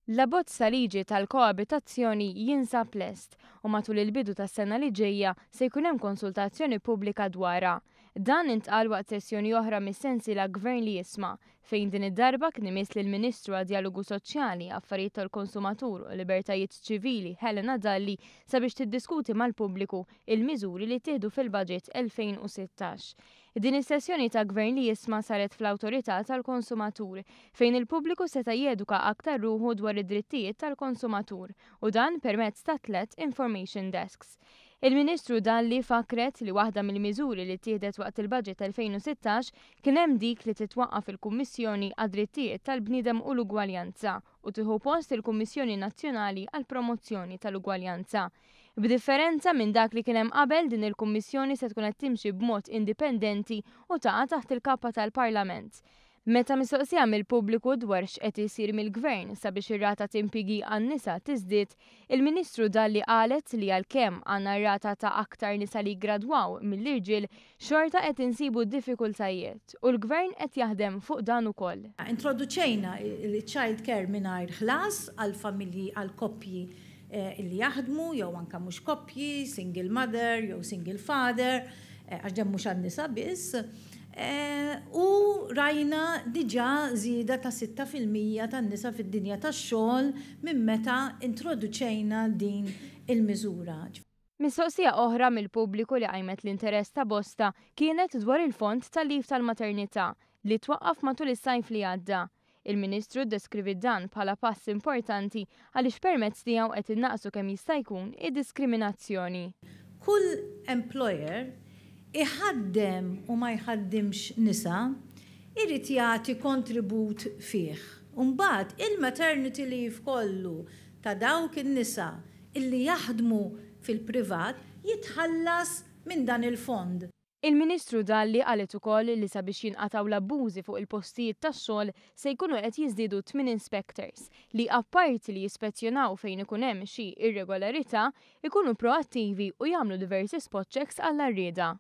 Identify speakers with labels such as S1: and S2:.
S1: L-abbozz ta' liġi tal-koabitazzjoni jinsab lest u matul il-bidu tas-sena li ġejja se jkun hemm konsultazzjoni pubblika dwarha. Dan intqal waqt sessjoni oħra mis-sensiela Gvern li Jisma', fejn din id-darba kien imiss lill-Ministru għad-Djalogu Soċjali, Affarijiet tal-Konsumatur u Libertajiet Ċivili Helena Dalli sabiex tiddiskuti mal-pubbliku il-miżuri li ttieħdu fil-Budget 2016. Din is-sessjoni ta' Gvern li Jisma' saret fl-Awtorità tal-Konsumatur, fejn il-pubbliku seta' jeduka aktar ruħu dwar id-drittijiet tal-konsumatur, u dan permezz ta' tlett information desks. Il-Ministru Dalli fakkret li waħda mill-miżuri li ttieħdet waqt il-Budget 2016 kien hemm dik li titwaqqaf il-Kummissjoni għad-Drittijiet tal-Bniedem u l-Ugwaljanza u tieħu post il-Kummissjoni Nazzjonali għall-Promozzjoni tal-Ugwaljanza. B'differenza minn dak li kien hemm qabel, din il-Kummissjoni se tkun qed timxi b'mod indipendenti u taqa' taħt il-kappa tal-Parlament. Meta mistoqsija mill-pubbliku dwar x'qed isir mill-Gvern sabiex ir-rata t'impjiegi għan-nisa tiżdied, il-Ministru Dalli qalet li għalkemm għandna rata ta' aktar nisa li jiggradwaw mill-irġiel, xorta qed insibu diffikultajiet u l-Gvern qed jaħdem fuq dan ukoll.
S2: Introduċejna l-child care mingħajr ħlas għall-familji, għall-koppji li jaħdmu jew anke mhux koppji, single mother jew single father, għax dan mhux għan-nisa biss, u rajna diġà żieda ta' 6% tan-nisa fid-dinja tax-xogħol minn meta introduċejna din il-miżura.
S1: Mistoqsija oħra mill-pubbliku li qajmet l-interess ta' bosta kienet dwar il-fond tal-leave tal-maternità li twaqqaf matul is-sajf li għadda. Il-Ministru ddeskriviet dan bħala pass importanti għaliex permezz tiegħu qed innaqqsu kemm jista' jkun id-diskriminazzjoni.
S2: Kull employer, iħaddem u ma jħaddimx nisa, irid jagħti kontribut fih. U mbagħad il-maternity leave kollu ta' dawk in-nisa illi jaħdmu fil-privat jitħallas minn dan il-fond.
S1: Il-Ministru Dalli qalet ukoll li sabiex jinqatgħu l-abbużi fuq il-postijiet tax-xogħol se jkunu qed jiżdiedu tmien inspectors li apparti li jispezzjonaw fejn ikun hemm xi irregolarità, ikunu proattivi u jagħmlu diversi spot checks għall-għarrieda.